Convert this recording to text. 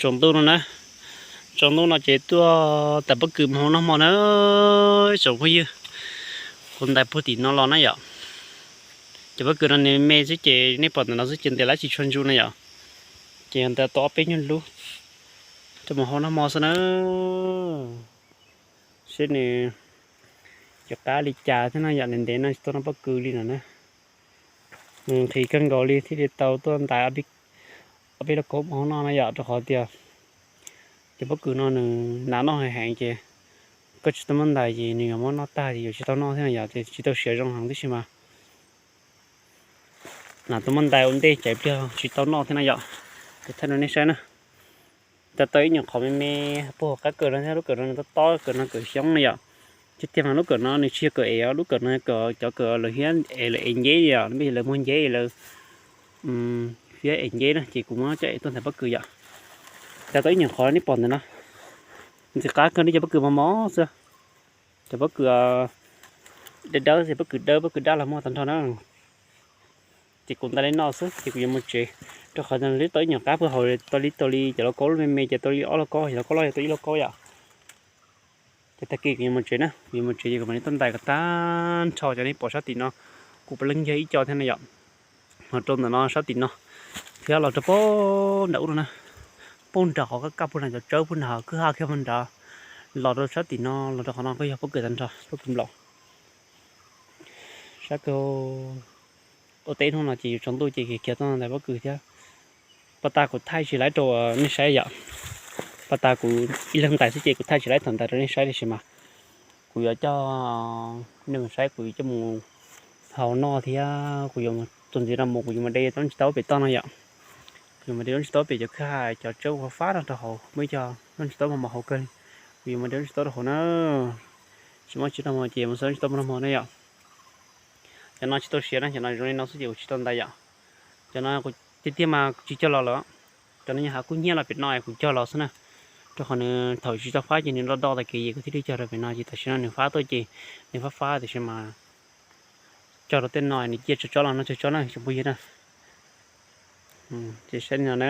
Tsaus ntuj no na, tsaus ntuj no ces tuaj ntais pob kws mus hauv noj hmo na, tsoom phooj ywg. Kuv ntais puag tim no los na yom. Cov pob kws no nws me xwb ces nej pom ntawm no xwb ces ntes lawv tsis tshua ntsu na yom. Ces yog ntais tau ob peb nyuag lub, tuaj mus hauv noj hmo xwb na. Seb nws yuav qab li cas thiab no yom, ntev ntev no tsis tau noj pob kws li no na. Nws nqhis kawg nkaus li thiaj li tau tuaj ntais ob peb lauj kaub mus hauv noj na yom, rau qhov tias cov pob kws no nws hnav noj heev heev ces koj tsis tau muab ntais ces nws yuav muab noj tag ces yuav tsis tau noj thiab no yom, ces tsis tau siav zoo heev tib si mas. Hnav tuaj muab ntais ua ntej ces pliag tsis tau noj thiab no yom. Ces thaij rau nej saib na. Ntais tau ib nyuag qhov me me puag hauv qab kawm no thiab, lub kawm no nws tob tob, kawm no kawm xyoob no yom. Tiag tiag mas lub kawm no nws tsis yog kawm ev os, lub kawm no yog cov kawm lawv hiab ev lawv ev nceb yom, lawv muag nceb lawv hiab ev nceb na, ces kuv muab coj ev tuaj ntais pob kws yom. Ntais tau ib nyuag qhov nej pom ntawm no, ntxim qab kawg li, cov pob kws mos mos xwb. Cov pob kws dawb dawb xwb, pob kws dawb pob kws dab los muaj tag nrho na. Ces kuv ntais li no xwb ces kuv yuav mus tsev, rau qhov twb tau ib nyuag qab puag hauv, tau li tau li cov lauj kaub me me ces tau li ob lauj kaub, cov lauj kaub loj yog tau ib lauj kaub yom. Ces tag kis kuv yuav mus tsev na, kuv yuav mus tsev ces kuv mam li tuaj ntais kom tag nrho cov nej pom sab tim no. Kuv puav leej yog ib co thiab na yom. Los rau ntawm no sab tim no thiab los rau puag nram ub no na, puag nram qhov kaj kaj puag nram cov tsawb puag nram kwj ha kiag puag nrad, los rau sab tim no los rau qhov no kuj yog pob kws tag nrho, pob kws nplaum. Sab kawg. Ua teb hnub no ces yuav tsaus ntuj ces khiav tuaj ntais pob kws thiab. Pas tas kuv thaij tsis laib rau nej saib yom. Pas tas kuv ib leeg ntais xwb ces kuv thaij tsis laib thaum ntais rau nej saib tiam sis mas kuv yuav coj nej mus saib, kuv yuav coj mus hau noj thiab kuv yuav txuas ntxiv no mus kuv yuav mus de zaub ntsis taub pem toj no yom. Kuv yuav mus de zaub ntsis taub pem cov kwj ha cov tsawb fab fab no rau hauv, muaj ib co zaub ntsis taub mos mos hauv kawg li. Kuv yuav mus de zaub ntsis taub rau hauv na. Tsis muaj tsis tau hmo ces mus xauj zaub ntsis taub mus noj hmo na yom. Cov no tsis tau siav na, cov no zoo li no xwb ces kuv tsis tau ntais yom. Cov no tiag tiag mas kuv tsis cog los lawm. Cov no yog hav kub hnyiab los pem no kuv cog los xwb na. Rau qhov nws thaum tsis tau fab ces nws do do tas kev ces kuv thiaj li cog rau pem no ces tam sim no nws fab tuaj ces nws fab fab tiam sis mas cog rau tej no nws ciaj tsob tsob los no tsob tsob na tsoom phooj ywg na. Ces saib li no na.